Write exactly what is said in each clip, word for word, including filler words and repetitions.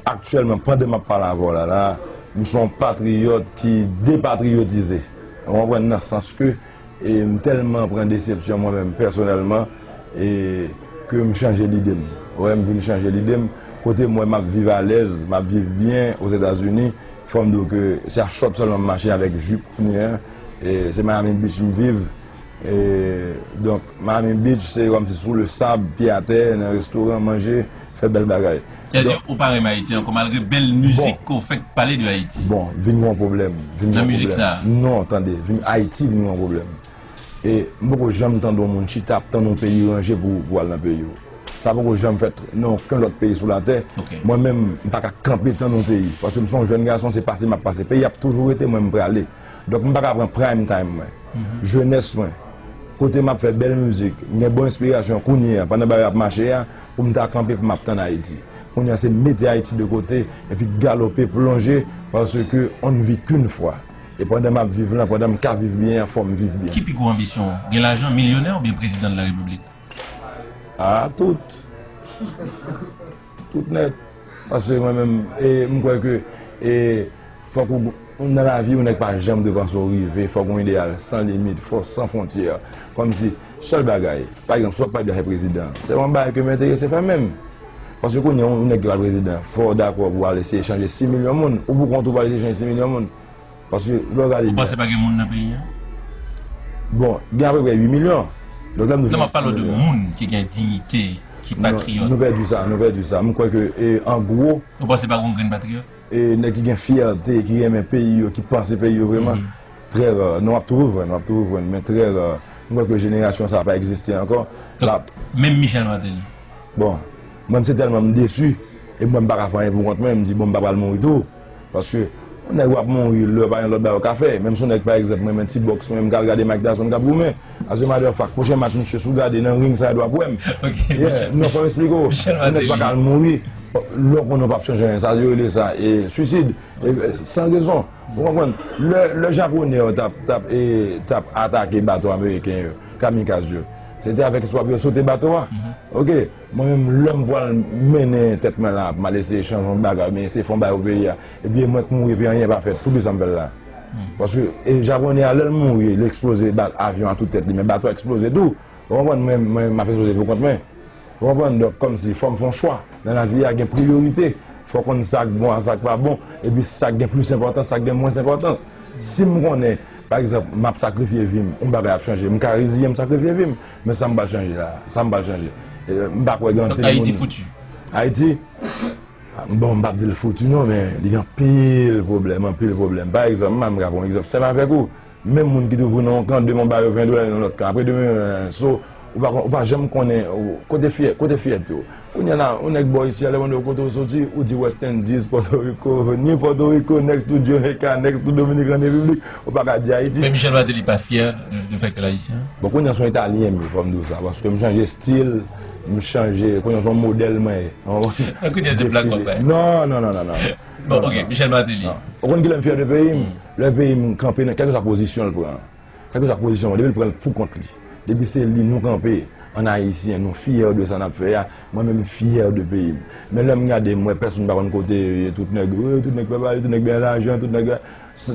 Aktyèlman, pandan m ap pale avè w la, la, m se yon patriyòt ki depatriyotize. Ou konprann? Nan sans ke, e, m tèlman pran desepsyon mwen menm pèsonèlman, e, ke m chanje lide m. Ou wè, m vin chanje lide m. Kote m wè m ap viv alèz, m ap viv byen Ozetazini, fò m di w ke se a chòt sèlman m mache avèk jip kounye a. E, se Miami Beach m viv. E, donk, Miami Beach, se kòmsi sou le sab, pye atè, nan restoran, manje, fè bèl bagay. Sètadi, ou pa renmen Ayiti ankò, malgre bèl mizik ke w fèk pale de Ayiti. Bon, vin gen yon pwoblèm. Vin gen yon pwoblèm. Nan mizik sa a? Non, tande, vin, Ayiti vin gen yon pwoblèm. E m poko janm tande yon moun chita ap tann yon peyi ranje pou, pou al nan peyi w. Sa poko janm fèt nan okenn lòt peyi sou latè. Ok. Mwen menm, m pa ka kanpe tann yon peyi. Paske m se yon jèn gason, se pase m ap pase. Peyi ap toujou rete, mwen m prale. Donk, m pa ka pran prime time mwen. Jenès mwen. Kote m ap fè bèl mizik, m gen bon enspirasyon kounye a, pandan bagay ap mache a, pou m ta kanpe pou m ap tann Ayiti. Kounye a, se mete Ayiti de kote, epi galope, plonje, paske on ne vit qu'une fois. E pandan m ap viv la, pandan m ka viv byen an, fò m viv byen. Ki pi gwo anbisyon w? Gen lajan, milyonè oubyen prezidan de la repiblik? A, tout. Tout nèt. Paske mwen menm, e, m kwè ke, e, fòk ou, nan lavi, yon nèg pa janm dwe panse w rive, fòk yon ideyal san limit, fò, san fwontyè. Kòmsi, sèl bagay, pa egzanp, si w ap pale de afè prezidan, se yon bagay ke m enterese fè menm. Paske kounye a, yon nèg ki pral prezidan, fò w dakò pou w al eseye chanje sis milyon moun, ou pou kont ou pral eseye chanje sis milyon moun. Paske lè w gade byen. Ou panse pa gen moun nan peyi a? Bon, gen apeprè uit milyon. Donk, lè m di... Non, m ap pale w de moun ki gen diyite, ki patriyòt. Non, nou pèdi sa, nou pèdi sa. M kwè ke, e, an gwo... Ou panse pa gen yon grenn patriyòt? E, nèg ki gen fyète, ki renmen peyi yo, ki panse peyi yo vrèman, trè ra. Non, w ap toujou jwenn, w ap toujou jwenn, men trè ra. M kwè ke jenerasyon sa a pa egziste ankò. Donk, menm Michel Martelly? Bon, mwen se tèlman m desi, e mwen m pa ka fè anyen pou kont mwen, m di, bon, m pa pral mouri tou. Paske, yon nèg w ap mouri, lè pa gen lòt bagay ou ka fè. Menm si yon nèg, pa egzanp, mwen, mwen ti bòks, mwen, m ka al gade Mike Tyson k ap goumen. As a matter of fact, pwochen match, misye, si w gade nan ring sa, w ap wè m. Ok, yeah, non, fò m eksplike w. Yon nèg pa ka al mouri. Lè w konnen w p ap chanje anyen, sa yo rele sa, e, swisid. E, e, san rezon. Ou konprann? Lè, lè Japonè yo t ap, t ap, e, t ap atake bato ameriken yo, kamikaz yo, se te avèk espwa pou yo sote bato a. Ok? Mwen menm, lè m pral mennen tèt mwen la, m al eseye chanje yon bagay, oubyen eseye fè yon bagay pou peyi a, epi e mwen k mouri, epi anyen pa fèt, poukisa m fè l la? Paske, e, Japonè a, lè l mouri, l eksploze ba-, avyon an tout tèt li, men bato a eksploze tou. Ou konprann? Mwen, mwen, m ap eksploze pou kont mwen. Ou konprann? Donk, kòmsi, fò m fè yon chwa. Nan lavi a, gen priyorite. Fò w konn sa k bon ak sa k pa bon, epi sa k gen plis enpòtans, sa k gen mwens enpòtans. Si m konnen, pa egzanp, m ap sakrifye vi m, yon bagay ap chanje, m ka reziye m sakrifye vi m. Men sa m pral chanje la, sa m pral chanje. E, m pa kwè gen anpil moun. Donk, Ayiti fouti? Ayiti? Bon, m p ap di l fouti non, men li gen anpil pwoblèm, anpil pwoblèm. Pa egzanp, m pa menm ka pran yon egzanp senp avèk ou. Menm moun ki toujou nan yon kan, demen w ba yo ven dola, yo nan lòt kan. Apre demen, so, ou pa, ou pa janm konnen, ou, kote fyè, kote fyète w. Kounye a la, yon nèg bò isi a, lè w mande w kote w soti, ou di West Indies, Pòtoriko, ni Pòtoriko, next to Jamaica, next to Dominican Republic, ou pa ka di Ayiti. Men Michel Martelly pa fyè de, de fèt ke l ayisyen? Bon, kounye a se yon Italyen m ye, fò m di w sa, paske m chanje estil, m chanje, kounye a se yon modèl mwen ye. Kounye a se Black Panther. Non, non, non, non, non. Bon, ok, Michel Martelly. Ou konn kilè m fyè de peyi m? Lè peyi m kanpe nan kèlkeswa pozisyon l pran. Kèlkeswa pozisyon l, depi l pran l pou kont li. Depi se li nou kanpe, an Ayisyen, nou fyè de sa n ap fè a, mwen menm m fyè de peyi m. Men lè m gade, m wè pèsonn pa konn kote yo ye, tout nèg, wi, tout nèg pè pa yo, tout nèg gen lajan, tout nèg,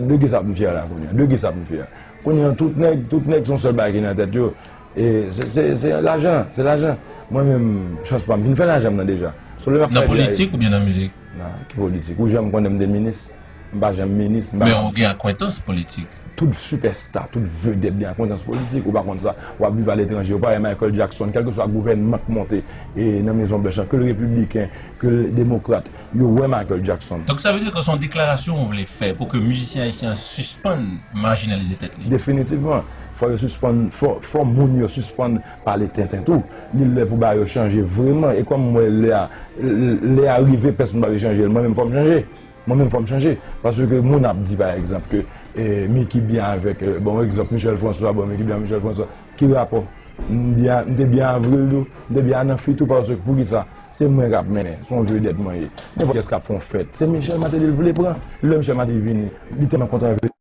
de kisa pou m fyè la kounye a? De kisa pou m fyè? Kounye a, tout nèg, tout nèg se yon sèl bagay ki nan tèt yo. E se, se, se lajan, se lajan. Mwen menm, chans pa m, m fin fè lajan m nan deja. So, lè m ap fè... Nan politik oubyen nan mizik? Nan, ki politik? Ou janm konnen m te minis? M pa janm minis, m pa... Men ou gen akwentans politik. Tout sipèsta, tout vedèt gen akwentans politik, ou pa konn sa? W ap viv aletranje, ou parèy Michael Jackson, kèlkeswa gouvènman k monte, e nan Mezon Blanch lan, ke l repibliken, ke l demokrat, yo wè Michael Jackson. Donk, sa vle di ke se yon deklarasyon ou vle fè pou ke mizisyen ayisyen an sispann majinalize tèt li? Definitivman. Fò yo sispann, fò, fò moun yo sispann pale tenten tou. Li lè pou bagay yo chanje vrèman. E kòm m wè lè a, lè a rive, pèsonn pa vle chanje l. Mwen menm, fò m chanje. Mwen menm, fò m chanje. Paske moun ap di, pa egzanp, ke, e, Mickey byen avèk, e, bon, egzanp, Michel François, bon, Mickey byen avèk Michel François. Ki rapò? M byen, m te byen avè l tou, m te byen nan fi tou, paske poukisa? Se mwen k ap mennen, se yon vedèt mwen ye. Nenpòt kiyès k ap fè yon fèt, se Michel Martelly l vle pran. Lè Michel Martelly vini, li tèlman kontan avè